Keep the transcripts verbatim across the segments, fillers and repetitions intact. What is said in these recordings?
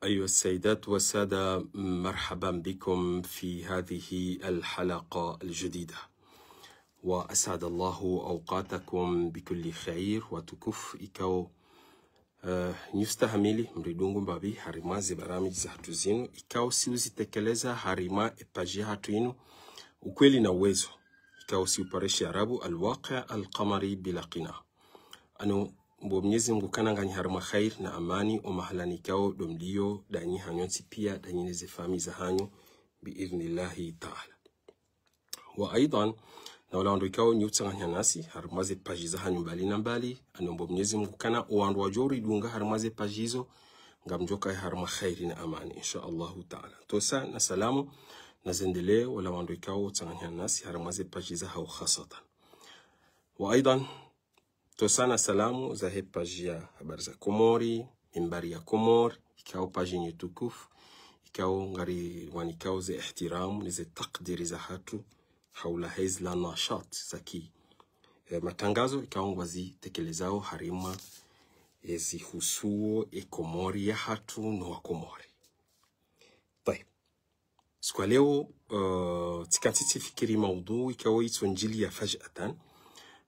أيها السيدات والسادة، مرحبا بكم في هذه الحلقة الجديدة، وأسعد الله أوقاتكم بكل خير. Watukufu ikao, eh, nyi ustahamili mridungu mbapvi harimwa ze barnamiji zahatru zinu, ikao si uzitekeleza harimwa e page yahatru inu, Ukweli na Uwezo, ikao si upare shiarabu, Al-Waqi' Al-Qamari bila qina. Ano, mbo Mnyezi Mngu kana nganyi harimwa khair na amani, o mahalani ikao ndo mlio, ndanyi hanyu ntsi pia, ndanyi ne ze famiyi zahanyu, biidhnillahi taala. Wa aidhan, na wala wandru ikao nyi utsanganya nasi harimwa ze page zahanyu mbali na mbali, ano mbo Mnyezi Mngu kana o wandru wadjo ridunga harimwa ze page izo, ngamdjo kaya harimwa khair na amani, insha Allahu taala. Tosa na salamu na zendelee wala wandru ikao utsanganya nasi harimwa ze page zahao khasatan. Wa aidhan, tosa na salamu zahe page ya Habari za Komori, Mimbari ya Komori, ikao page nyi tukufu, ikao ngariwanikao ze ihtiramu ne ze takdiri zahatru, haula hezi la nashat zaki, eh, matangazo, ikao ngwazitekelezao harimwa, eh, zihusuo e Komori yahatru no wa Komori. Tayib. Siku ya leo, eh, tsika ntsi tsifikiri maudhu ikao itso ndjiliya faj'atan,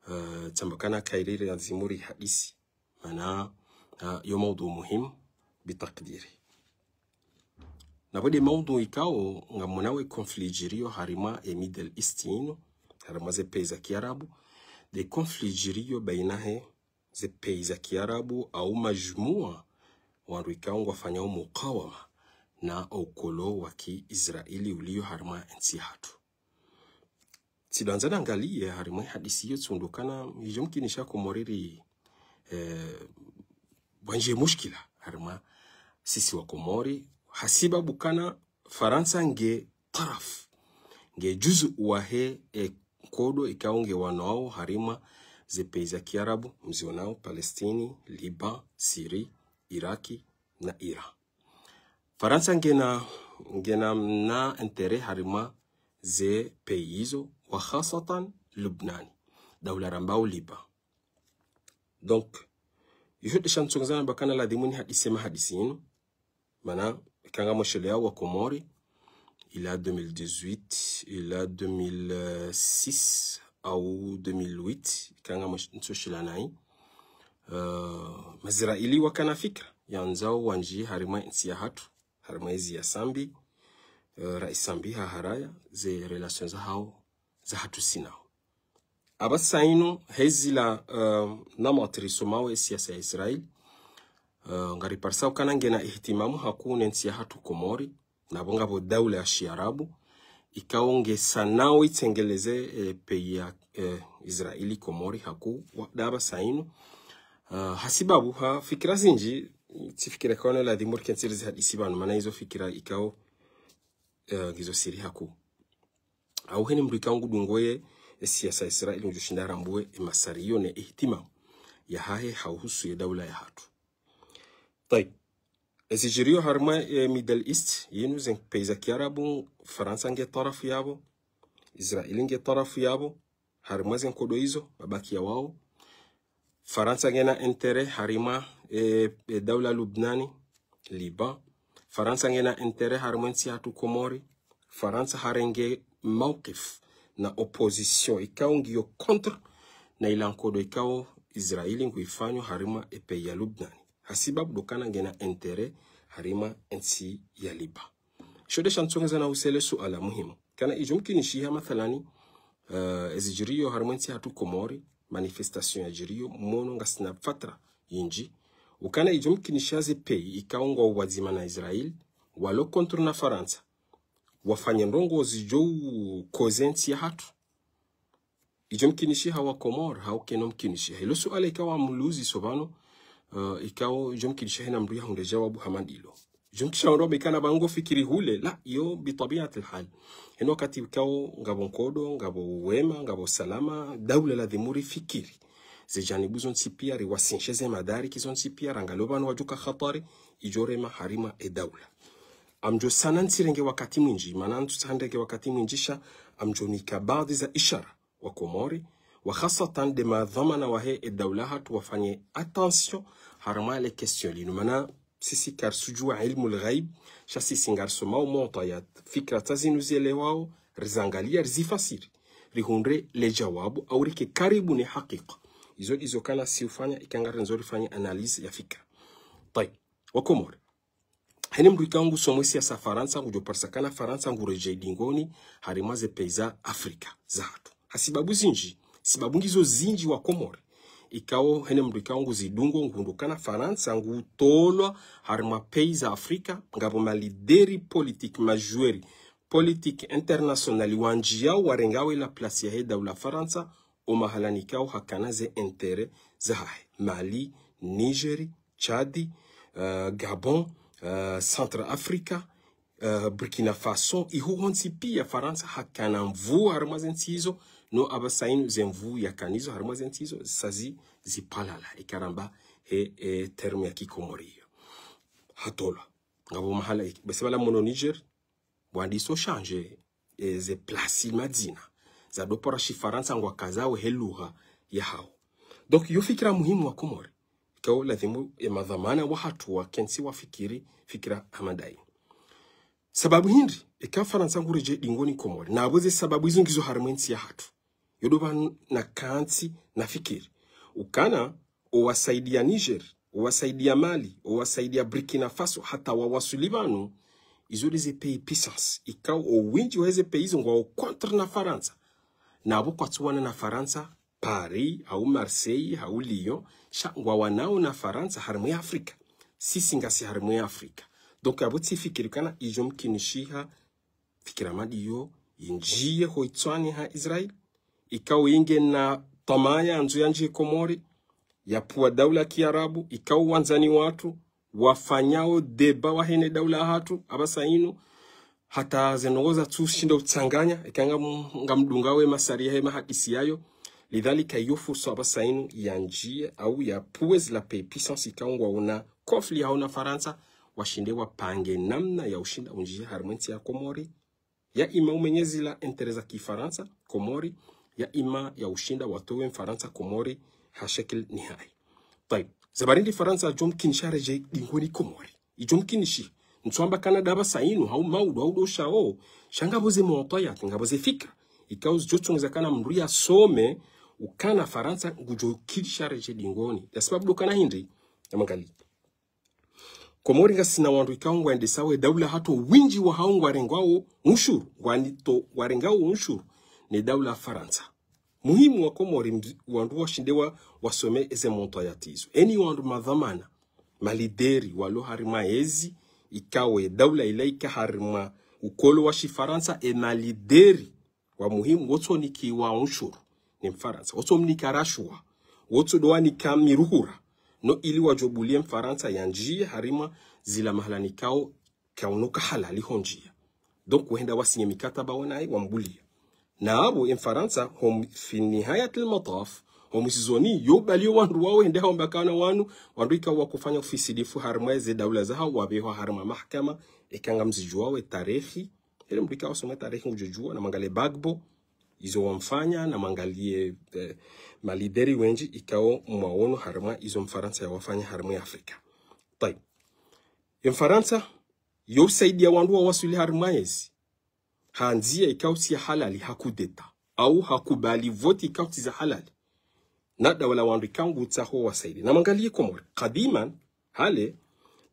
eh, tsamba kana kayiri lazimu rihadisi. Mana, eh, yo maudhu muhimu, bitakdiri. Na pvo nde maudhu ikao, ngamonao e conflit djiriyo harimwa e Middle East inu, harimwa ze pays za kiarabu, nde conflit djiriyo baina he ze pays za kiarabu au majumua wandru ikao ngwafanyao mukawama na o ukolo wa kiisraeli ulio harimwa entsi yahatru. Tsidjwandza nangaliye harimwa e hadisi iyo tsundru kana idjo mkinisha Komori ri, eh, wandjiye mushkila harimwa sisi wa Komori, hasibabu kana Farantsa nge taraf, nge juzu wahe e nkodo ikao nge wanao harimwa ze pays za kiarabu, mzionao Palestini, Liban, Syrie, Iraki na Iran. Farantsa ngena, ngena mna intérêt harimwa ze pays izo, wa khasatan Lubnani, daula rambao Liban. Donc, iyo nde sha ntsongeza namba kana lazimu nihadisi e mahadisi inu, mana, ika ngamweshelea wa Komori, ila deux mille dix-huit, ila deux mille six au deux mille huit, ika ngamwe-, ntsoshila nayi. Eh, Maisraeli wakana fikira, yandzao wandjiye harimwa entsi yahatru, harimwa ezi ya Sambi, eh, Rais Sambi haharaya, ze relations zahao, zahatru sinao. Apvasa inu, hezi la, eh, namati risomao e siasa ya Israel, eh, ngariparisao kana ngena ihtimamu hakuu ne ntsi yahatru Komori, na pvo ngapvo daula ya shiarabu, ikao ngesanao itsengeleze, eh, pays ya, eh, Israeli Komori hakuu, wa, nda apvasa inu. Eh, hasibabu ha fikira zindji, tsifikira kaona lazimu rikentsi rizihadisi pvanu, mana izo fikira ikao, eh, ngizo siri hakuu. Au heni mndru ikao ngudungoye e siasa ya Israel ngudjoshinda rambuwe e masariyo ne ihtimamu yahahe ha uhusu ye daula yahatru. Tayib. Ezi djiriyo harimwa e Middle East, yinu ze pays za kiarabu, Farantsa nge tarafu yapvo, Israel nge tarafu yapvo, harimwa ze nkodo izo, mabaki ya wao. Farantsa ngena intérêt harimwa, e, e daula Lubnani, Liban. Farantsa ngena intérêt harimwa entsi yahatru Komori. Farantsa harenge mawqif na opposition ikao ngiyo contre na ila nkodo ikao Israel nguifanyo harimwa e pays ya Lubnani. Hasibabu ndo kana ngena intérêt harimwa entsi ya Liban. Sho nde sha ntsongeza na usele suala muhimu. Kana idjo mkinishiha mathalani, eh, ezi djiriyo harimwa entsi yahatru Komori, manifestation ya djiriyo, mono ngasina fatra yindji. Ukana idjo mkinishiha ze pays ikao ngwao pvwadzima na Israel, walo contre na Farantsa, wafanye ndrongoo zidjo ukoze entsi yahatru. Idjo mkinishiha wa Komori, hau keno mkinishiha. Ilo suala ikao mluzi so pvanu, eh, ikao idjo mkinishiha hena mndru yahundre djawabu hama ndilo. Idjo mkinishiha wandru wambe kana pvangu fikiri hule, la, iyo bi tabiatil hal. Heno wakati ikao ngapvo nkodo, ngapvo wema, ngapvo salama, daula lazimu rifikiri. Ze janibu zontsi pia, riwasinshe ze madariki zontsi pia, rangaliye pvanu wadjuka khatwari, idjo rema harimwa e daula. Ngamdjo sana ntsirenge wakati mwindji, mana ntsutsaha nirenge wakati mwindji sha, ngamdjo nika baadhwi za ishara wa Komori, wa khasatan nde madhwamana wahe e daula yahatru wafanye attention harimwa le question linu, mana sisi karisudjua ilmu al-ghaib, sha sisi ngarisomao mu'tayat, fikra tsa zinu zielewao, rizangalia, rizifasiri, rihundre le jawabu, au rike karibu ne hakika. Izo, izo kana si ufanya, ika ngarindzo rifanye analyse ya fikra. Tayib, Wakomori. Hene mndru ikao ngusomo siasa Farantsa, ngudjo parisa kana Farantsa nguredjei dingoni, harimwa ze pays za Afrika, zahatru. Ha sibabu zindji, sibabu ngizo zindji Wakomori. Ikao hene mndru ikao nguzidungo, nguhundru kana Farantsa ngutolwa harimwa pays za Afrika, ngapvo ma leader politique, ma joueur politique international wandjiao warengao ila place yahe daula Farantsa, o mahala nikao hakana ze intérêt zahahe. Mali, Niger, Tchad, euh, Gabon, euh, Centrafrique, euh, Burkina Faso, iho hontsi pia Farantsa hakana nvuu harimwa ze ntsi izo, no apvasa inu ze nvuu yakana izo harimwa ze ntsi izo, sa zi, zipalala, ika ramba he, e, terme ya kikomori iyo. Hatolwa. Ngapvo mahala iki. Basi pvala mwono Niger, wandiso changer, e, ze place madzina. Za dopora shifarantsa ngwakazao he lugha yahao. Donc, yo fikira muhimu Wakomori. Ikao lazimu e madhwamana wahatru wakentsi wafikiri, fikira hama ndayi. Sababu hindri, eka Farantsa nguredjei dingoni Komori. Na apvo ze sababu izo ngizo harimwa entsi yahatru. Yo dopva n-, nakantsi nafikiri. Ukana, owasaidia Niger, owasaidia Mali, owasaidia Burkina Faso, hata wawaswili pvanu, izo nde ze pays puissance. Ikao owindji wahe ze pays izo ngwao contre na Farantsa. Na apvo kwatsuwana na Farantsa, Paris, hau Marseille, hau Lyon, sha ngwawanao na Farantsa harimwa Afrika. Sisi ngasi harimwa Afrika. Donc apvo tsifikiri kana idjo mkinishiha fikira madiyo, yindjiye ho itswani ha Israel, ikao yingena tamaa yandzo yandjiye Komori, yapvua daula kiarabu, ikao wandzani watru, wafanyao débat wahene daula hatru, apvasa inu, hata ze ndrongoo zatsushinda utsanganya, eka ngam-, ngamdungao e masari yahe mahadisi yayo, lidhalika iyo fursa apvasa inu yandjiye, au yapvue zila pays puissance ikao ngwaona conflit hao na Farantsa, washinde wapange namna ya ushinda undjiye harimwa entsi ya Komori, ya ima umenye zila intérêt za kifarantsa Komori, ya ima ya ushinda watowe mfarantsa Komori ha shekil nihai. Tayib, ze habari ndi Farantsa djo mkinisha redjei dingoni Komori. Idjo mkinishi. Ntsuamba kana ndapvasa inu, hau maudu, hau ndo shao, sha ngapvo ze mu'tayat, ngapvo ze fikra. Ikao zidjo tsongeza kana mndru yasome, ukana Farantsa ngudjo kinisha redjei dingoni. Ya sababu ndo kana hindri, namangalie. Komori ngasina wandru ikao ngwendesao e daula hatru windji wahao ngwarengwao ushuru, ngwanito warengao ushuru, ne daula Farantsa. Muhimu Wakomori mz-, wandru washinde wa, wasome eze mu'tayat izo. Eni wandru madhwamana, ma leader, walo harimwa ezi, ikao e daula ila ika harimwa ukolo wa shifarantsa, e ma leader wa muhimu, wotsonikiwa ushuru ne Mfarantsa, wotsomnika rashwa, wotsodowanika miruhura, no ili wadjobulie Mfarantsa yandjiye harimwa zila mahala nikao kaunoka halali hondjiya. Donc, wahenda wasinye mikataba wonayi wambulia. Na apvo, e Mfarantsa, hom-, fi nihayatil mataf, ho mwisoni, yo baliyo wandru wao hende haomba kana wanu, wandru ikao wakofanya ufisidifu harimwa ze daula zahao, wapvehwa harimwa mahakama, eka ngamzidjuao e tarehi, Ele mndru ikao wasoma tarehi ngudjodjua, namangalie Gbagbo, izo wamfanya, namangalie, eh, ma leader wendji ikao mwaono harimwa izo Mfarantsa yawafanya harimwa Afrika. Tayib. E Mfarantsa, yo usaidia wandru wawaswili harimwa ezi, ha ndzia ikao tsi ya halali, ha kudeta, au hakubali voti ikao tsi za halali. Na daula wandru ikao ngutsaho wasaidi. Namangalie Komori. Kadiman, hale,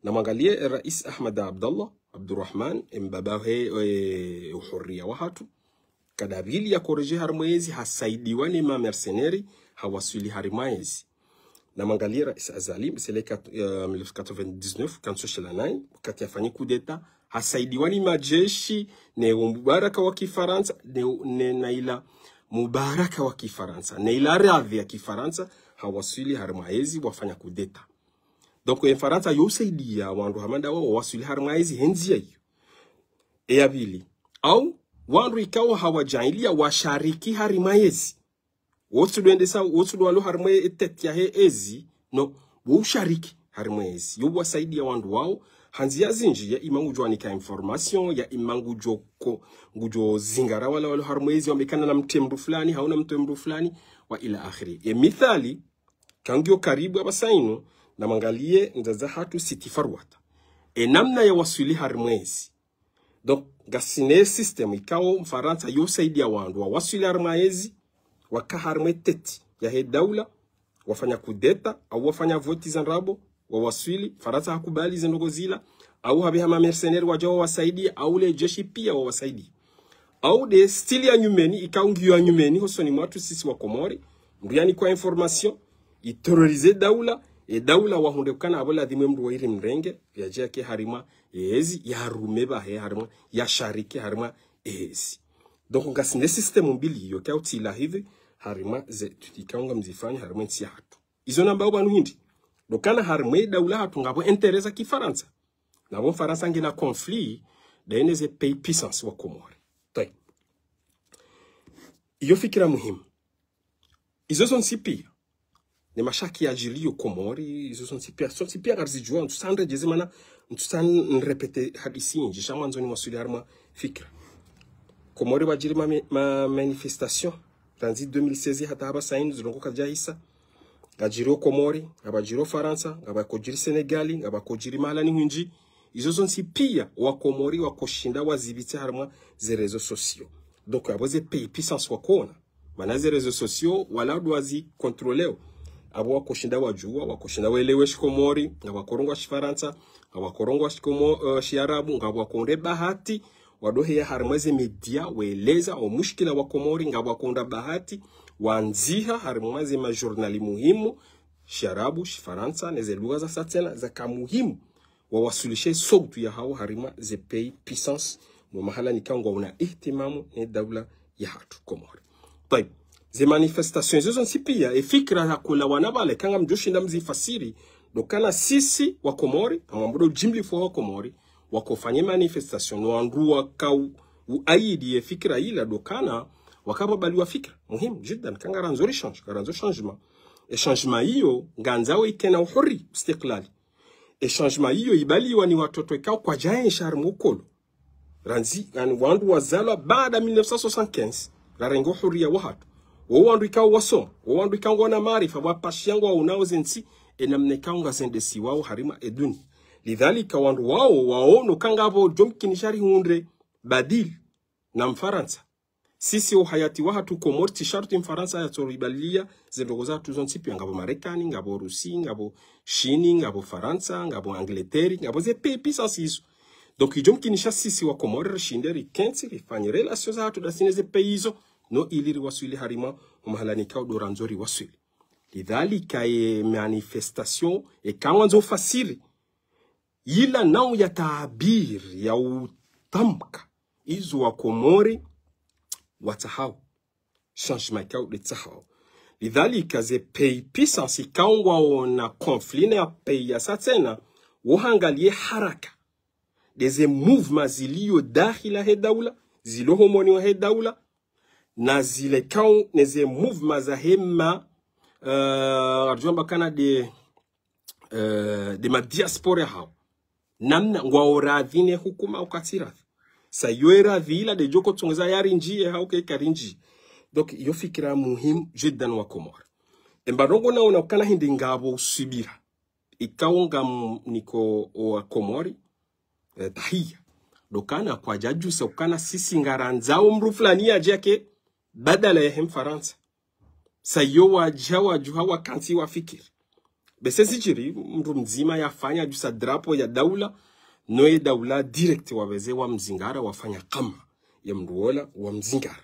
namangalie Rais Ahmed Abdallah, Abdurahman, e mbaba he, e, uhuriya wahatru. Kadabili yakoredjei harimwa ezi hasaidiwa ni ma mercenaires, hawaswili harimwa ezi. Namangalie Rais Azali, msele kat-, eh, mille neuf cent quatre-vingt-dix-neuf, kantsoshela nayi, wakati yafanyi kudeta, hasaidiwa ni majeshi, ne mubaraka wa Kifarantsa, ne, ne, na ila mubaraka wa Kifarantsa, ne ila radhi ya Kifarantsa, hawaswili harimwa ezi wafanya kudeta. Donc, e Farantsa yo usaidia wandru hama ndawo wawaswili harimwa ezi he ndzia iyo. E ya pvili, au wandru ikao hawajaaliya washariki harimwa ezi. Wotsu doendesa, wotsu dowalo harimwa e tête yahe ezi, no, wo ushariki harimwa ezi. Yo wasaidia wandru wao, ha ndzia zindji, ya ima ngudjowanika information, ya ima ngudjo ko-, ngudjo zingara wala walo harimwa ezi, wambe kana namtrie mndru fulani, hauna mtrie mndru fulani, wa ila akhiri. E mithali, kangiyo karibu apvasa inu, namangalie ndzadza hatru Siti Farwata. e namna ya waswili harimwa ezi. Donc, ngasina ye système ikao Mfarantsa yo saidia wandru wawaswili harimwa ezi, waka harimwa e tête yahe daula, wafanya kudeta, au wafanya voti za ndrabo, wawaswili, Farantsa hakubali ze ndrongoo zila, au habeha ma mercenaires waja wawasaidia, au le jeshi pia wawasaidia. Au nde style ya nyumeni, ikao ngiyo ya nyumeni, hosoni mwatru sisi wa Komori, mndru yanikwa information, iterroriser daula, e daula wahundre ukana abo ladhimu mndru wairi mrenge, yaje yake harimwa ezi, yarume bahe harimwa, yashariki harimwa ezi. Donc, ngasina système mbili iyo, ikao tsi la hivi, harimwa ze, ikao ngamzifanya harimwa ntsi yahatru. Izo nambao pvanu hindri. Ndo ukana harimwa e daula yahatru ngapvo intérêt za Kifarantsa. Na pvo Mfarantsa ngena conflit, daye neze pays puissance wa Komori. Tayi. Iyo fikira muhimu. Izo zontsi pia. Ne mashaka yajiriyo Komori, izo zontsi pia, zontsi pia ngarizijua, ntsusa nredjeze mana, ntsusa nrépéter hadisi nyindji, sha mwandzo niwaswili harimwa fikira. Komori pvwajiri ma, ma manifestation, randzi deux mille seize hata hapvasa inu, zilongo kazidjahisa. Ngajiriyo Komori, ngapvajiriyo Farantsa, ngapvakojiri Senegali, ngapvakojiri mahalani hwindji. Izo zontsi pia, wa Komori, wakoshinda wazipvitse harimwa ze réseaux sociaux. Donc, abo ze pays puissance wakoona. Mana ze réseaux sociaux, wala ndo wazi contrôler. Abo wakoshinda wajua, wakoshinda welewe Shikomori, ngapvakorongoa Shifarantsa, ngapvakorongoa Shikomo-, eh, Shiarabu, ngapvwakohundre bahati, wadoheya harimwa ze média, weleza, o mushkila wa Komori, ngapvwakohundra bahati, wandziha harimwa ze ma journal muhimu, Shiarabu, Shifarantsa, neze lugha zasa tsena, zaka muhimu. Wawaswilishe sauti yahao harimwa ze pays puissance, no mahalani ikao ngwaona ihtimamu ne daula yahatru Komori. Tayi, ze manifestation izo zontsi pia, e fikira yakolawana pvale, ikao ngamdjoshinda mzifasiri, ndo ukana sisi wa Komori, amwambudo jimlifu wa Komori, wakofanya manifestation, no wandru wakao uaidi ye fikira ila ndo ukana, wakapvabaliwa fikira. Muhimu, jiddan, ikao ngarandzo ri change, ngarandzo changement. E changement iyo, ngandzao ikena uhuri, istiklali. E changement iyo ibaliwa ni watoto ikao kwadjaenshi harimwa ukolo. Randzi, yaani wandru wazalwa baada mille neuf cent soixante-quinze, rarenge uhuriya wahatru. Wo wandru ikao wasoma, wo wandru ikao ngwana maarifa, wapashia ngwaonao zentsi, e namna ikao ngazendesiwao harimwa e dunia. Lidhalika wandru wao, waono ukaya ngapvo djomkinisha rihundre badili na Mfarantsa. Sisi uhayati wahatru Komori, tsi sharti Mfarantsa yatsoribaliya, ze ndrongoo zahatru zontsi pia, ngapvo Marekani, ngapvo Rusi, ngapvo Shini, ngapvo Farantsa, ngapvo Angleterre, ngapvo ze pays puissance izo. Donc, idjomkinisha sisi wa Komori, rishinde rikentsi, rifanye relation zahatru ndasi neze pays izo, no ili riwaswili harimwa, o mahalani ikao ndo randzo riwaswili. Lidhalika ye manifestation, ikao ngwandzo fasiri, ila nau ya taabiri ya utamka izo wa Komori watsahao. Changement ikao nde tsahao. Lidhalika ze pays puissance ikao ngwaona conflit na pays yasa tsena, wohangaliye haraka. Ndeze mouvement zilio dakhila he daula, zilo homoni wahe daula, na zile ikao, neze mouvement zahe ma, eh, arjomba kana nde, eh, nde ma diaspora yahao. Namna ngwao radhi ne hukuma au katsi radhi. Sa yo e radhi ila nde djoko tsongeza yarindjiye hau ke karindjiye. Donc, yo fikira muhimu jiddan wa Komori. E mba ndrongoo naona ukana hindri ngapvo uswibira. Ikao ngamniko o wa Komori, eh, tahiya. Ndo ukana kwadjadjusa ukana sisi ngarandzao mndru fulani yadje yake badala yahe Mfarantsa. Sa yo wadja wadjuha wakantsi wafikiri. Bese zidjiri, mndru mdzima yafanya djusa drapeau ya daula, no ye daula direct wapveze wamzingara wafanya kama ye mndru wola wamzingara.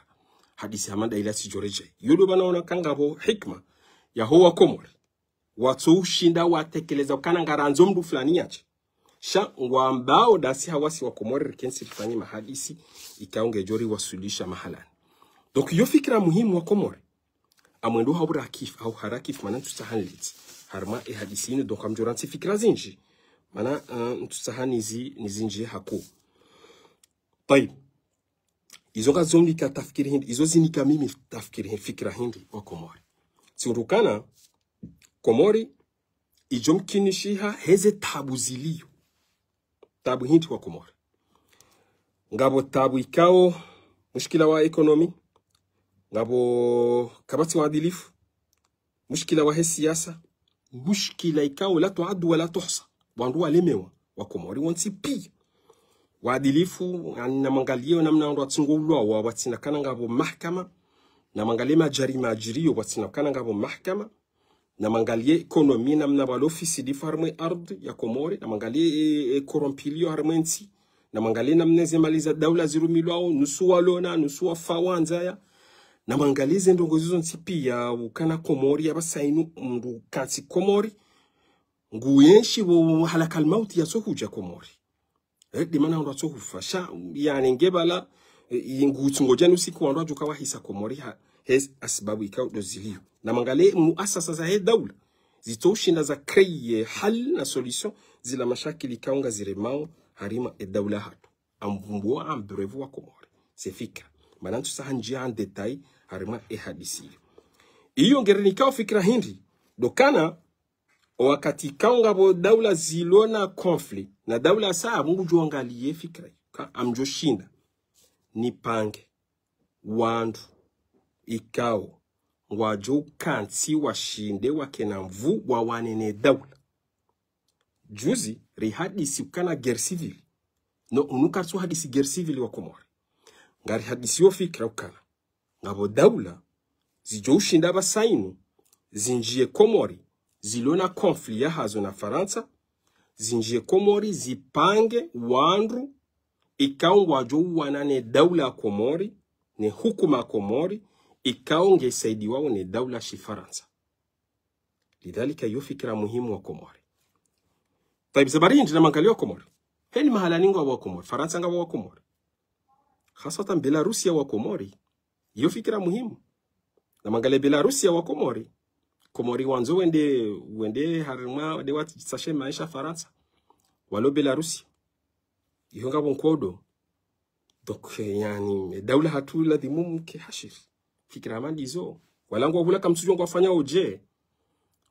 Hadisi hama nda ila sidjoredjeyi. Yo ndo pvanu naona ukaya ngapvo hikima yaho wa Komori. Watso ushinda watekeleza ukana ngarandzo mndru fulani yadje. Sha ngwambao ndasi hawasi wa Komori rikentsi rifanye mahadisi, ikao ngedjo riwaswilisha mahalani. Donc, yo fikira muhimu wa Komori. Amwendo hau rakif, hau harakif, mana ntsutsaha nilitsi. Harimwa e hadisi inu, donc ngamdjo rantsi fikira zindji. Mana, eh, ntsutsaha nizi, nizindji haku. Tayib. Izo ngazo nika tafikiri hindri, izo zinika mimi tafikiri hindri, fikira hindri wa Komori. Tsi ndo ukana, Komori, idjomkinishiha heze tabu zilio. Tabu hindri wa Komori. Ngapvo tabu ikao, mushkila wa ekonomi, ngapvo kapvatsi uadilifu, mushkila wahe siasa, mushkila ikao la tuaddu wa la tuhsa. Wandru walemewa, Wakomori wontsi pia. Waadilifu, yaani namangaliye namna wandru watsingo ulwawa, pvwatsina kana ngapvo mahakama. Namangaliye madjari madjiriyo, pvwatsina kana ngapvo mahakama. Namangaliye ekonomi namna pvwalo fisidi harimwa e ardhi ya Komori. Namangaliye e, e corrompiliyo harimwa entsi. Namangaliye namna ze mali za daula zirumilwao, nusu walona, nusu wafa wandzaya. Namangaliye ze ndrongoo zizo zontsi pia, ukana Komori ya pvasa inu mndru katsi Komori. Nguyenshi pvo halakal mauti yatsohudja Komori. Eh, de mana wandru watsohufa. Sha, yaani nge pvala, eh, ngutsungodjani usiku wandru wadjoka wahisa Komori ha, he asibabu ikao ndo ziliyo. Namangaliye muasasa zahe daula. Zitsoushinda za créer hali na solution zila mashakili ikao ngaziremao harimwa e daula hatru. Amvumbuwa ambref Wakomori. Ze fikira. Mana ntsusaha ndjia en détail harimwa e hadisi iyo. Iyo ngerinikao fikira hindri. Ndo ukana, o wakati ikao ngapvo daula zilo na conflit, na daula sa apvo ngudjo angaliye fikira. Ka amdjoshinda. Nipange. Wandru. Ikao. Ngwadjo ukantsi washinde wakena nvuu wawane ne daula. Juzi, rihadisi ukana guerre civile. No, unu karitsu hadisi guerre civile Wakomori. Ngarihadisi yo fikira ukana. Ngapvo daula, zidjo ushinda pvasa inu, zindjiye Komori, zilo na conflit yahazo na Farantsa, zindjiye Komori, zipange wandru, ikao ngwadjo uwana ne daula ya Komori, ne hukuma ya Komori, ikao ngesaidiwao ne daula shifarantsa. Lidhalika, iyo fikira muhimu Wakomori. Tayib, ze habari hindri namangaliye Wakomori. Heni mahalani ngwao Wakomori. Farantsa ngapvo Wakomori. Haswatan Belarusia Wakomori. Iyo fikira muhimu. Namangaliye Belarusia Wakomori. Komori wandzo wende, wende harimwa, wende watsashe maesha Farantsa. Walo Belarusia. Iyo ngapvo nkodo. Donc, eh, yaani, e daula hatru ladhimu mke hashiri. Fikira hama ndizo. Wala ngwahula kamtsudjuwa ngwafanyao dje.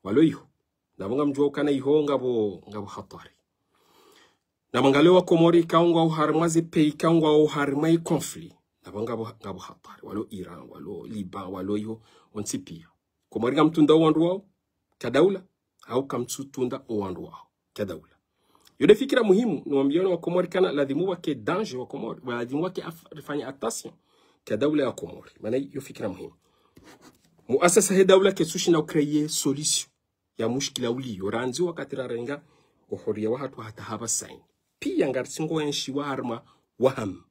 Walo iho. Napvo ngamdjuwa ukana iho ngapvo, ngapvo hatwari. Namangaliye Wakomori ikao ngwao harimwa ze pays ikao ngwao harimwa i conflit. Napvo ngapvo, ngapvo hatwari. Walo Iran, walo Liban, walo iho, wontsi pia. Komori ngamtsunda o wandru wao, ka daula, au kamtsutunda o wandru wao, ka daula. Iyo de fikira muhimu, niwambiao Wakomori ukana ladhimu wake danger Wakomori, ladhimu wake af-, rifanye attention, ka daula ya Komori. Mana iyo fikira muhimu. Muasasa he daula ketsushinda u créer solution ya mushkila uliyo, randzi wakati rarenga uhuriya wahatru hata hapvasa inu. Pia ngaritsingo enshi wa harimwa waham.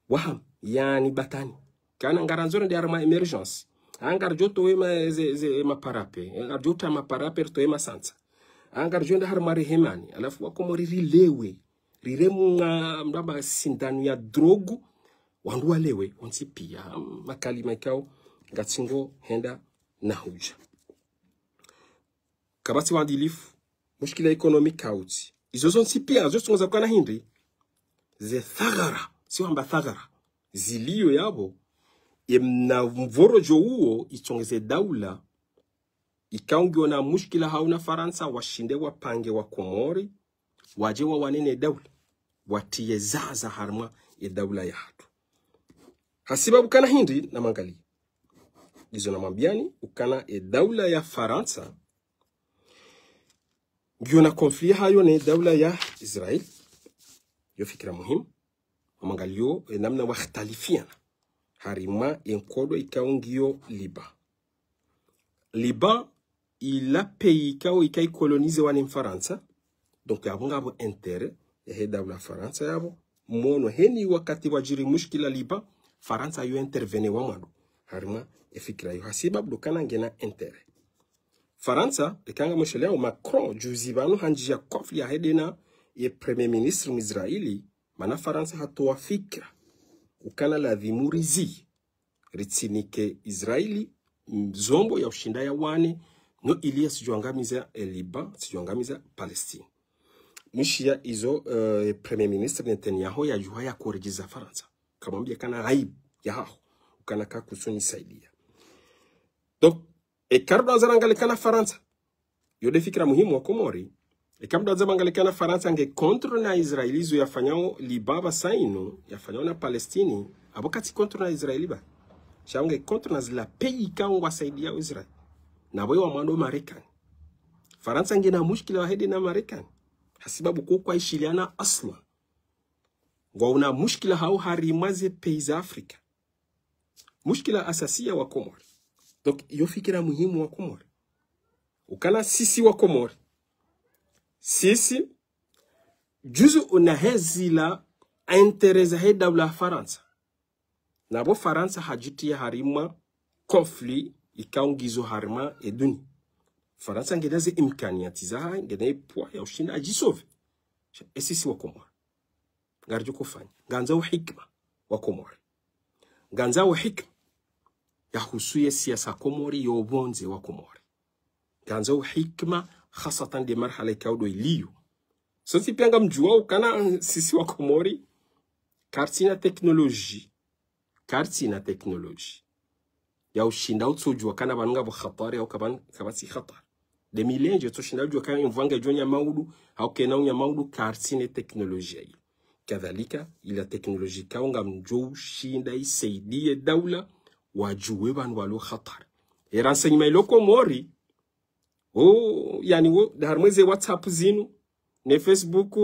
Waham, yaani batwani. Kana ngarandzo rende harimwa émergence. Ngaridjo towa ma, ze, ze, ma parapet. Ngaridjo towa ma parapet, ritowe ma santsa. Ngaridjo enda harimwa rehemani. Halafu Wakomori rilewe. Riremwa mraba sindanu ya drogue. Wandru walewe, wontsi pia. Makalima ikao, ngatsingo henda na hudja. Kapvatsi wadilifu, mushkila économique kautsi. Izo zontsi pia, zo tsungo za ukana hindri. Ze thagara, si wamba thagara. Ziliyo yapvo, emna mvorodjo uwo, itsongeze daula, ikao ngiyo na mushkila hau na Farantsa, washinde wapange Wakomori, wadje wawane ne daula, watriye zaza harimwa e daula yahatru. Hasibabu ukana hindri namangaliye. Ndizo namwambiani, ukana e daula ya Farantsa, ngiyo na conflit hayo ne daula ya Israel. Iyo fikira muhimu. Namangaliyo, e namna wakhtalifiana. Harimwa e nkodo ikao ngiyo Liban. Liban, ila pays ikao ika ikolonize wa ne Mfarantsa. Donc, yapvo ngapvo intérêt, yahe daula Farantsa yapvo. Mwono heni wakati wadjiri mushkila Liban, Farantsa yo intervenir wa mwando. Harimwa e fikira iyo hasibabu ndo ukana ngena intérêt. Farantsa, eka ngamwisheleao Macron, juzi pvanu handjiya conflit yahe de na ye Premier Ministre Mwisraeli, mana Farantsa hatowa fikira. Ukana ladhimu rizi. Ritsinike Israeli, mm, zombo ya ushinda yawane, no ili yatsidjo angamiza e Liban, yatsidjo angamiza Palestine. Mwishiya izo, eh, Premier Ministre Netanyahu yadjuha yakoredjeza Farantsa. Kamwambiya ukana aibu yahaho, ukana kakusunisaidia. Donc, eka ridjo andza rangalie ukana Farantsa. Iyo de fikira muhimu Wakomori. Eka mdru andza rangalie ukana Farantsa nge contre na Israeli izo yafanyao Liban pvasa inu, yafanyao na Palestine, apvo katsi contre na Israeli ba. Sha nge contre na zila pays ikao ngwasaidiao Israeli. Napvo yo wa mwando Marekani. Farantsa ngena mushkila wahe de na Marekani. Hasibabu ko kwaishiliana aslan. Ngwaona mushkila hao harimwa ze pays za Afrika. Mushkila asasiya wa Komori. Donc, iyo fikira muhimu wa Komori. Ukana sisi wa Komori. Sisi, juzu una hezila intérêt zahe daula ya Farantsa. Na bo Farantsa hadjitiya harimwa conflit ikao ngizo harimwa eduni. Farantsa ngena ze imkaniyati zahahe, ngena ipvwa ya ushinda adjisauve. Sha, esisi wa Komori. Ngaridjo ufanya. Ngwandzao hikima wa Komori. Ngwandzao hikima ya husu ye siasa Komori, yo pvondze wa Komori. Ngwandzao hikima, hasatan nde marhala ikao ndo iliyo. Sontsi pia ngamdjuwao ukana sisi wa Komori, karitsina technologie. Karitsina technologie ya ushinda utsodjuwa kana pvanu ngapvo khatwari au kapvan-, kapvatsi khatwari. Nde milendje utsoshinda udjuwa kana imvua ngedjo nya maudu, au kena unya maudu, karitsina technologie iyo. Kadhalika, ila technologie ikao ngamdjo ushinda isaidiye daula, wadjuwe pvanu pvalo khatwari. E renseignement ilo Komori, o, yaani wo, nda harimwa ze WhatsApp zinu, ne Facebook,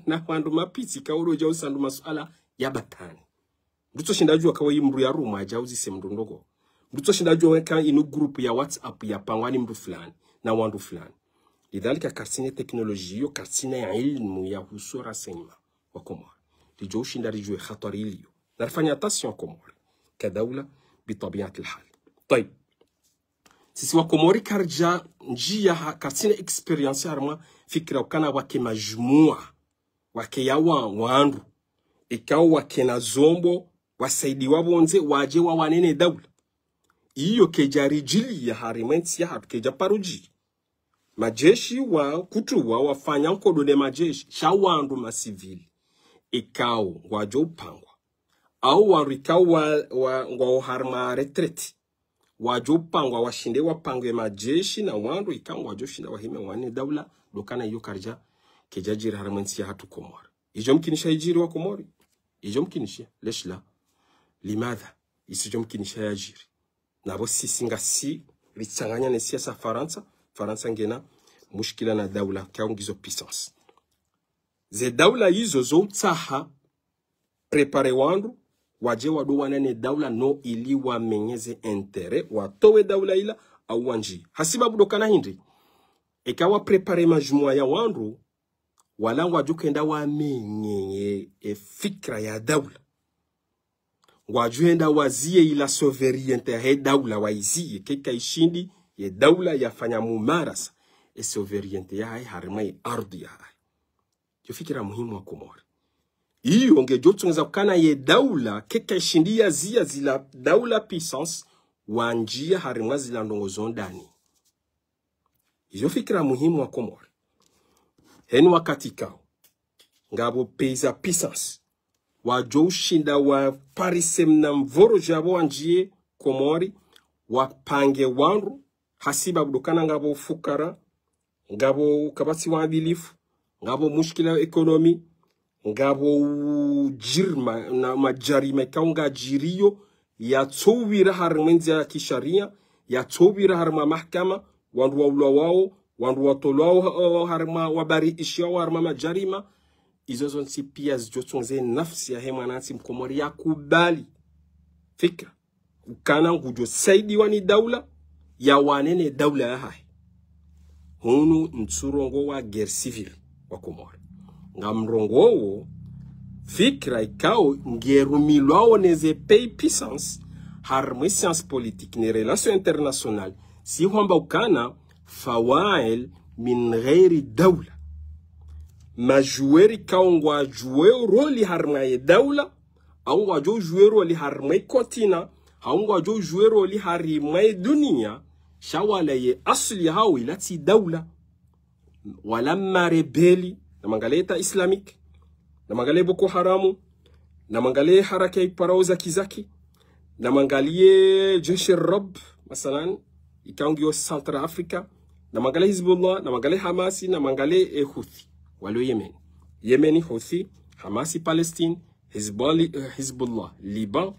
na wandru mapitsi ikao ndo udja usandu masuala ya batwali. Mndru utsoshinda udjuwa ka wayi mndru yarumwa adja uzise mndru ndoko. Mndru utsoshinda udjuwa ka inu groupe ya WhatsApp yapangwa ni mndru fulani, na wandru fulani. Lidhalika karitsina technologie iyo, karitsina ya ilmu ya husu renseignement wa Komori. Ridjo ushinda ridjuwe khatwari iliyo. Na rifanye attention Komori. Ka daula, bi tabiatil hal. Tayib. Sisi wa Komori karidja ndjiya ha-, karitsina expérience harimwa fikira ukana wake madjumua, wake ya wa-, wandru, ikao wakena zombo, wasaidiwa pvondze, wadje wawane ne daula. Iyo kaidja ridjiliya harimwa entsi yahatru, kaidja paro djiri. Madjeshi wa kutuwa wafanya nkodo ne madjeshi, sha wandru ma civil. Ikao ngwadjo upangwa. Au wandru ikao wa, wa, ngwao harimwa retraite. Wadjo upangwa washinde wapange madjeshi na wandru ikao ngwadjo shinda wahime wane daula, ndo ukana iyo karidja, kaidja djiri harimwa entsi yahatru Komori. Idjo mkinisha idjiri wa Komori. Idjo mkinisha, leshi la. Limadha? Isidjo mkinisha yadjiri. Na pvo sisi ngasi ritsanganya ne siasa Farantsa, Farantsa ngena mushkila na daula ikao ngizo puissance. Ze daula izo zo utsaha préparer wandru, wadje wado wana ne daula no ili wamenye ze intérêt, watowe daula ila, au wandji. Hasibabu ndo ukana hindri, eka wa préparer madjumua ya wandru, wala ngwadjo kenda wamenye e fikira ya daula. Ngwadjo enda waziye ila souveraineté yahe daula wayiziye, keka ishindi ye daula yafanya mumarasa e souveraineté yahahe harimwa ye ardhi yahahe. Iyo fikira muhimu wa Komori. Iyo ngedjo tsongeza ukana ye daula, keka ishindi yaziya zila daula puissance, wandjiya harimwa zila ndrongoo zo ndani. Izo fikira muhimu wa Komori. Heni wakati ikao ngapvo pays za puissance wadjo ushinda waparise mna mvoro djapvo wandjiye Komori, wapange wandru, hasibabu ndo ukana ngapvo ufukara, ngapvo ukapvatsi waadilifu, ngapvo mushkila économie, ngapvo udjirima na madjarima ikao ngadjiriyo, yatsoupvira harimwa ndzia ya kisharia, yatsoupvira harimwa mahakama, wandru waulwao, wandru watolwao, eh, harimwa wabariishiwao harimwa madjarima. Izo zontsi pia zidjo tsongeza nafsi yahe mwanantsi mkomori yakubali fikira ukana ngudjo saidiwa ni daula, yawane ne daula yahahe. Hunu ntsurongoa guerre civile wa Komori. Ngamrongoo fikira ikao ngerumilwao ne ze pays puissance, harimwa science politique ne relations internationales, si hwamba ukana fawail min ghairi daula. Madjuweri ikao ngwadjuwao rôle harimwa ye daula, au ngwadjo udjuwe rôle harimwa ye continent, au ngwadjo udjuwe rôle harimwa ye dunia, sha wala ye asli yahao ila tsi daula. Wala marebeli, namwangalie État Islamique, namwangalie Boko Haramu, namwangalie haraka iparao Zakizaki, namwangalie Jeshi Rab, masalan, ikao ngiyo Centrafrique, namwangalie Hizbullah, namwangalie Hamasi, namwangalie, eh, Houthi, walio Yemen. Yemeni, Houthi, Hamasi, Palestine, Hizbullah, eh, Hizbullah, Liban,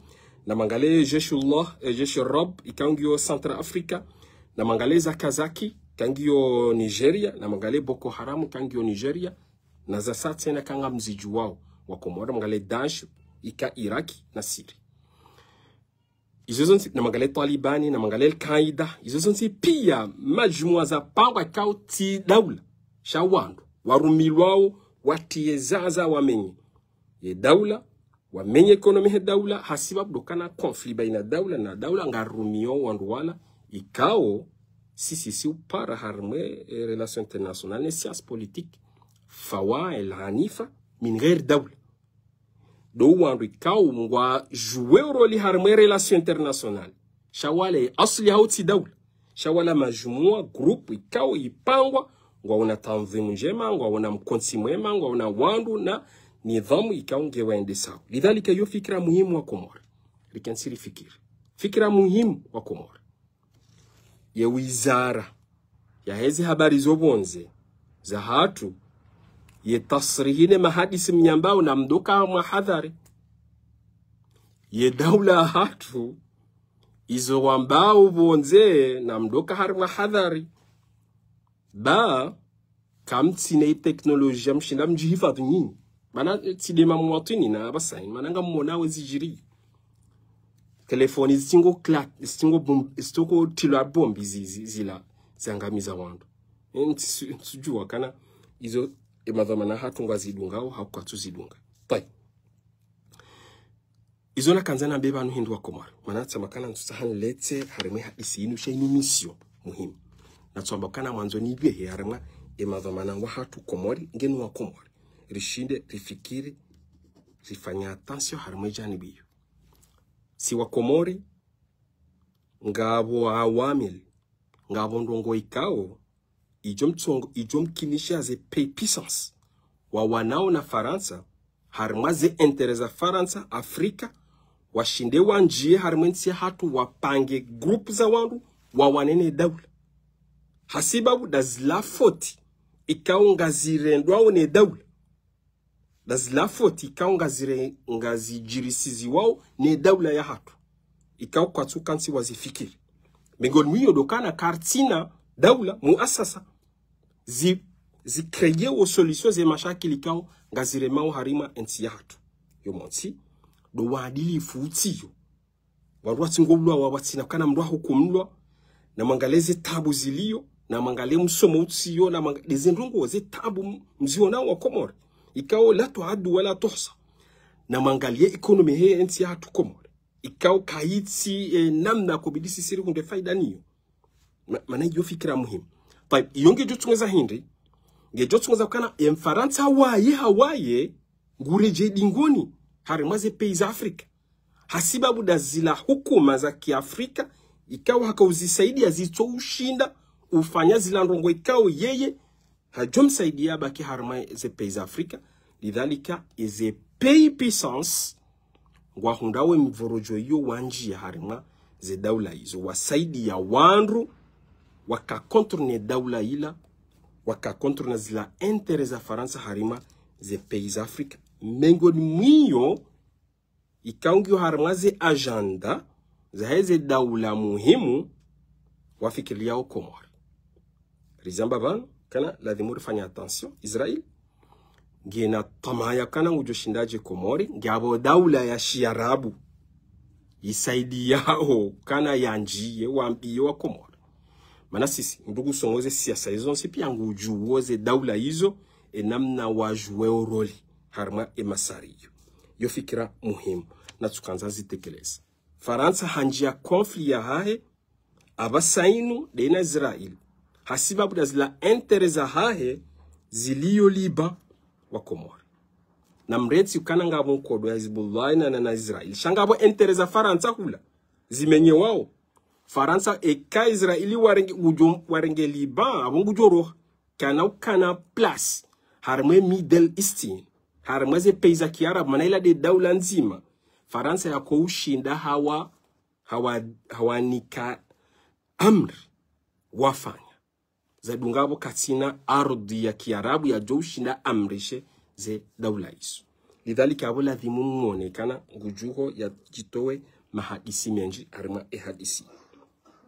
namwangalie Jeshullah, eh, Jeshi Rab, ikao ngiyo Centrafrique, namwangalie Zakazaki, ikao ngiyo Nigeria, namwangalie Boko Haram, ikao ngiyo Nigeria, Na za sa tsena ka ngamzidjuwao, wa Komori, namwangalie Daesh, ika Iraki, na Syrie. Izo zontsi, namwangalie Talibani, namwangalie Al-Qaida, izo zontsi pia majumua zapangwa ikao tsi daula, sha wandru warumilwao, watriye zaza wamenye ye daula, wamenye ekonomi he daula, hasibabu ndo ukana conflit baina daula na daula, ngarumio wandru wala, ikao, sisi si upara harimwa, eh, relation internationale, ne science politique, fawaid, al-anifa, min ghair daula. Ndo wandru ikao ngwadjuwao rôle harimwa relation internationale. Sha wala ye asli yawo tsi daula. Sha wala majumua, groupe, ikao ipangwa, ngwaona tanzimu ndjema, ngwaona mkontsi mwema, ngwaona wandru na nidhamu ikao ngewaendesao. Lidhalika yo fikira muhimu wa Komori. Rikentsi rifikiri. Fikira muhimu wa Komori. Ye wizara yaheze habari zo pvondze zahatru, ye tasrihi ne mahadisi mnyambao namdjoka mwa hadhari. Ye daula yahatru, izo wambao pvondze namdjoka harimwa hadhari. Ba, kamtsina i teknolojia mshinda mdjihifadhwi nyinyi. Mana, eh, tsi nde mamwatwini na apvasa, mana ngamwonao ezidjiri. Telefoni zitsingo kla-, zitsingo bom-, zitsingo tilwa bombi zi-, zi-, zila, zangamiza wandru. Eh, ntsu-, ntsudjuwa kana izo, e madhwamana hatru ngwazidungao, hau kwatsu zidunga. Tayi. Izo nakandza nambe pvanu hindri wa Komori. Mana tsamba kana ntsutsaha niletse harimwa hadisi inu sha inu mission muhimu. Natsamba kana mwandzo nipvehe harimwa e madhwamana wahatru Komori, ngenu wa Komori. Rishinde, rifikiri, rifanye attention harimwa janibu iyo. Si wa Komori, ngapvo awamil, ngapvo ndrongoo ikao, idjo mtsongo-, idjo mkinisha ze pays puissance. Wawanao na Farantsa, harimwa ze intérêt za Farantsa, Afrika, washinde wandjiye harimwa entsi yahatru wapange groupe za wandru, wawane ne daula. Hasibabu nda zila foti, ikao ngazirendwao ne daula. Nda zila foti ikao ngazire-, ngazidjirisiziwao ne daula yahatru. Ikao kwatsu kantsi wazifikiri. Mengoni mwayo ndo ukana kartsina daula muasasa. Zi-, zi créer wo solution ze mashakili ikao ngaziremao harimwa entsi yahatru. Yo montsi, ndo wadilifu utsiyo. Wandru watsingo ulwa wa watsina kana mndru ahukumlwa, namwangalie ze tabu zilio, namwangalie msomo utsiyo, namwanga-, ndeze ndrongoo ze tabu m-, mzionao wa Komori. Ikao la tuaddu wala tuhsa. Namwangalie ekonomi he entsi yahatru Komori. Ikao kayitsi, eh, namna kobidi sisi rihundre faida nayo. Ma-, mana iyo fikira muhimu. Tayi, iyo ngedjo tsongeza hindri, ngedjo tsongeza kana ye Mfarantsa waye hawaye, nguredjei dingoni, harimwa ze pays za Afrika. Hasibabu nda zila hukuma za kiafrika, ikao haka uzisaidia zitso ushinda ufanya zila ndrongoo ikao yeye hadjo msaidia abaki harimwa ze pays za Afrika. Lidhalika, eze pays puissance, ngwahundrao e mivorojo iyo wandjiya harimwa ze daula izo, wasaidia wandru, waka contre ne daula ila, waka contre na zila intérêt za Farantsa harimwa ze pays za Afrika. Mengoni mwayo, ikao ngiyo harimwa ze agenda zaheze daula muhimu, wafikiriao Komori. Rizamba pvanu, kana lazimu rifanye attention, Israel, ngena tamaa ya kana ngudjo shinda yadje Komori, ngapvo daula ya shiarabu isaidiao kana yandjiye, wambiye wa Komori. Mana sisi, ndugu songoze siasa izo ntsi pia ngudjuwo ze daula izo, e namna wadjuwao rôle harimwa e masari iyo. Yo fikira muhimu, natsukandza nzitekeleze. Farantsa handjiya conflit yahahe, apvasa inu nde na Israel. Hasibabu nda zila intérêt zahahe zilio Liban wa Komori. Namrantsi ukana ngapvo nkodo ya Hizbullah na, na, na Israel. Sha ngapvo intérêt za Farantsa hula. Zimenyewao. Farantsa eka Israel warenge, udjo, warenge Liban, apvo ngudjo roha. Kana ukana place. Harimwa e Middle East. Harimwa ze pays za kiarabu, mana ila nde daula ndzima. Farantsa yako ushinda hawa, hawa, hawanika amri wafanya. Zadunga apvo katsina ardhi ya kiarabu yadjo ushinda amrishe ze daula izo. Lidhalika apvo lazimu mwone kana ngudjuho yadjitowe mahadisi mendji harimwa e hadisi.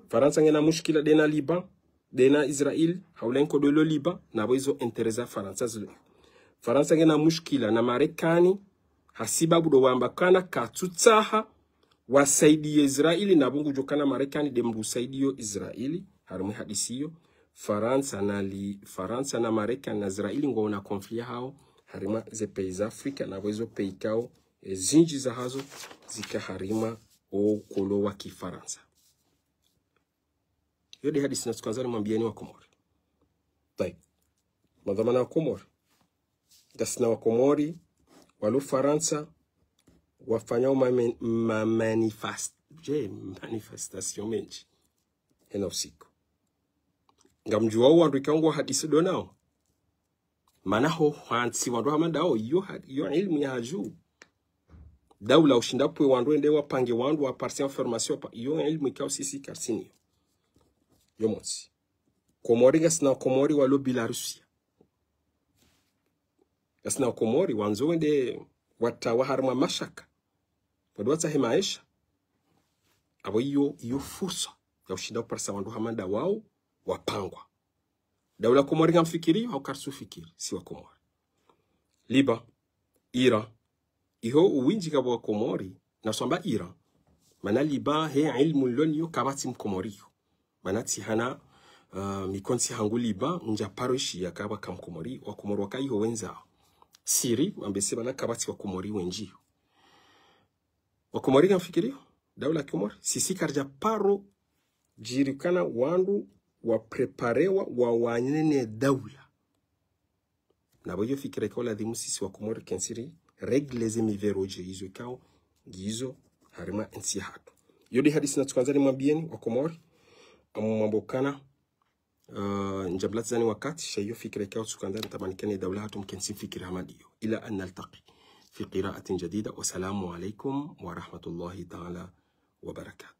Farantsa ngena mushkila nde na Liban, nde na Israel, hau le nkodo lilo Liban, na apvo izo intérêt za Farantsa zilo. Farantsa ngena mushkila na Marekani, hasibabu ndo wamba kana katsutsaha wasaidiye Israeli, na pvo ngudjo kana Marekani nde mndru usaidiyo Israeli harimwa ye hadisi iyo. Farantsa na li, Farantsa na Marekani na Israeli ngwaona conflit yahawo harimwa ze pays za Afrika, na pvo ezo pays ikao, e, zindji zahazo zika harimwa o ukolo wa kifarantsa. Iyo nde hadisi natsuka ndzani mwambiyeni wa Komori. Tayib. Madhwamana wa Komori. Ngasina wa Komori walo Farantsa wafanyao ma, ma, manifest-, je, manifestation mendji hena usiku. Ngamdjuwao wandru ikao ngwahadisi ndo nao. Mana ho hantsi wandru hama ndawo, iyo ha-, iyo ilmu ya hadju. Daula ushinda pve wandru wende wapange wandru waparisa information pa, iyo ilmu ikao sisi karisina iyo. Iyo montsi. Komori ngasina Komori walo Bilarusia. Ngasina Komori wandzo wende watawa harimwa mashaka. Wende watsahe maesha. Apvo iyo, iyo fursa ya ushinda uparisa wandru hama ndawo wapangwa. Daula Komori ngamfikiriyo, hau karitsufikiri, si wa Komori. Liban, Iran, iho uwindji kapvo wa Komori, naswamba Iran. Mana Liban he ilmu niloniyo kapvatsi Mkomori yo. Mana tsihana, uh, mi kontsi hangu Liban, ndja paro ishiya kapvwaka Mkomori, wa Komori waka iho wendza. Siri, wambese pvala kapvatsi wa Komori wendji yo. Wa Komori ngamfikiriyo, daula Komori, sisi karidja paro djirikana wandru wapreparewa wawanene daula. Na pvo iyo fikira ikao ladhimu sisi wa Komori kentsi ri régler ze mivero dje izo ikao ngizo harimwa entsi yahatru. Iyo nde hadisi natsuka ndzani mwambiyeni wa Komori, amu mwambo kana, uh, ndjamlatizani wakati, sha iyo fikira ikao tsuka ndzani tamani kene daula hatru mkentsi mfikira hama ndiyo. إلى أن نلتقي في قراءة جديدة. والسلام عليكم ورحمة الله تعالى وبركاته.